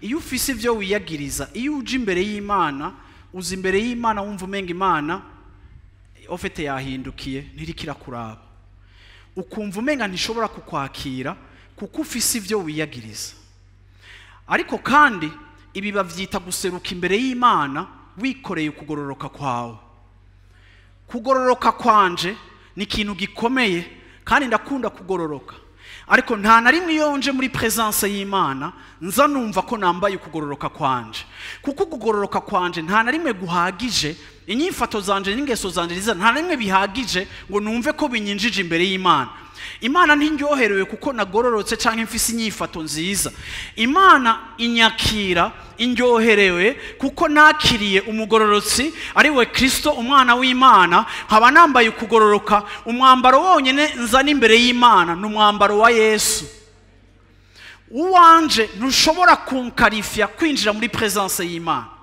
Iyo ufise ivyo wiyagiriza, iyo uje imbere y'Imana, uza imbere y'Imana wumva umenga Imana ofete yahindukiye, ntirikira kuraba, ukumva umenga ntishobora kukwakira kuko ufise ivyo wiyagiriza. Ariko kandi ibi bavyita guseruka imbere y'Imana wikoreye ukugororoka kwawe. Kugororoka kwanje ni ikintu gikomeye kandi ndakunda kugororoka, ariko nta na rimwe iyo nje muri presence y'Imana nza numva ko nambaye ukugororoka kwanje, kuko ukugororoka kwanje nta na rimwe guhagije. Inyifato zanje n'ingeso zanje nziza nta na rimwe bihagije ngo numve ko binyinjije imbere y'Imana. Imana ntinryoherewe kuko nagororotse canke mfise inyifato nziza. Imana inyakira indyoherewe kuko nakiriye umugororotsi ari we Kristo umwana w'Imana, nkaba nambaye ukugororoka. Umwambaro wonyene nzana imbere y'Imana ni umwambaro wa Yesu. Uwanje ntushobora kunkarifya kwinjira muri presence y'Imana.